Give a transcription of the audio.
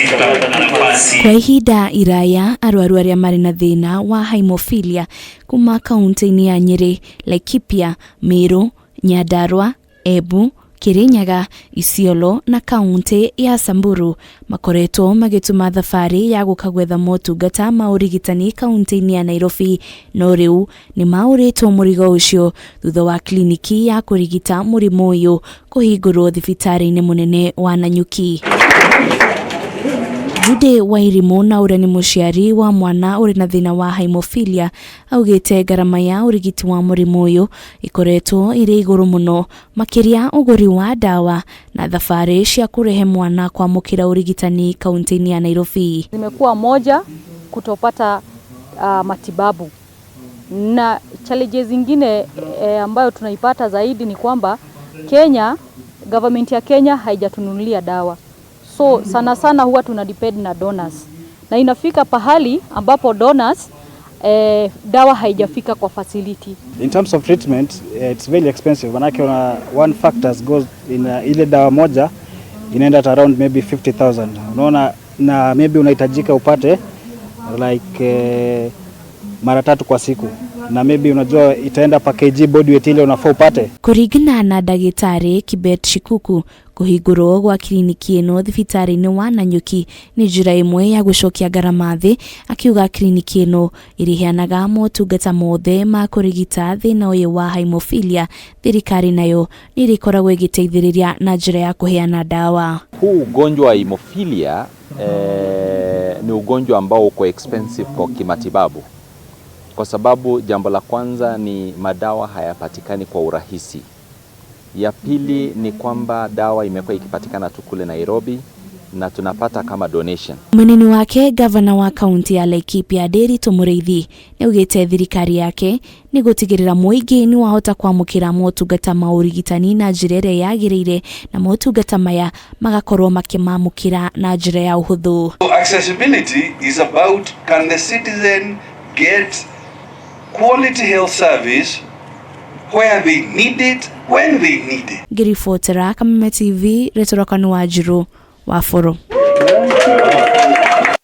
6 na nafasi Kwa ihinda iraya, arwaru arĩa marĩ na thĩna wa haemophilia kuma kaunti-inĩ ya Nyĩrĩ, Laikipia, Meru, Nyandarua, Embu, Kirinyaga, Isiolo na kaunti ya Samburu makoretwo magĩtuma thabarĩ ya gũka gwetha motungata ma ũrigitani kaunti-inĩ ya Nairobi, no rĩu nĩ maũrĩtwo mũrigo ũcio thutha wa kliniki ya kũrigita mũrimũ ũyũ kũhingũrwo thibitarĩ-inĩ mũnene wa Nanyuki. Jude Wairimu, na ũrĩa nĩ mũciari wa mwana ũrĩ na thĩna wa haemophilia, augĩte ngarama ya ũrigiti wa mũrimũ ũyũ ĩkoretwo ĩrĩ igũrũ mũno, makĩria ũgũri wa ndawa na thabarĩ cia kũrehe mwana kwamũkĩra ũrigitani kaunti-inĩ ya Nairobi. Zimekuwa moja kutopata matibabu, na challenges zingine ambayo tunaipata zaidi ni kwamba Kenya, government ya Kenya haijatununulia dawa, so sana sana huwa tuna depend na donors, na inafika pahali ambapo donors, dawa haijafika kwa facility. In terms of treatment, it's very expensive. Manake una one factors goes in ile dawa moja inaenda at around maybe 50,000. Unaona, na maybe unahitajika upate like mara tatu kwa siku, na maybe unajua itaenda per kg body weight ile unafaa upate. Kũringana na ndagĩtarĩ Kibet Shikuku, kũhingũrwo gwa kiriniki ĩno thibitarĩ-inĩ wa Nanyuki nĩ njĩra ĩmwe ya gũcokia ngarama thĩ. Akiuga kiriniki ĩno ĩrĩheanaga motungata mothe ma kũrigita thĩna ũyũ wa haemophilia, thirikari nayo nĩ ĩrĩkoragwo ĩgĩteithĩrĩria na njĩra ya kũheana ndawa. Huu ugonjwa wa hemophilia ni ugonjwa ambao uko expensive kwa kimatibabu, kwa sababu jambo la kwanza ni madawa hayapatikani kwa urahisi. Ya pili ni kwamba dawa imekuwa ikipatikana tu kule Nairobi na tunapata kama donation. Mwena-inĩ wake, gavana wa kaunti ya Laikipia Ndiritu Mũrĩithi nĩaugĩte thirikari yake nĩ gũtigĩrĩra mũingĩ nĩ wahota kwamũkĩra motungata ma ũrigitani na njĩra ĩrĩa yagĩrĩire, na motungata maya magakorwo makĩmamũkĩra na njĩra ya ũhũthũ. So accessibility is about, can the citizen get quality health service where they need it, when they need it? Ngĩribotera Kameme TV, rĩtwa rĩakwa nĩ Wanjirũ wa Bũrũ.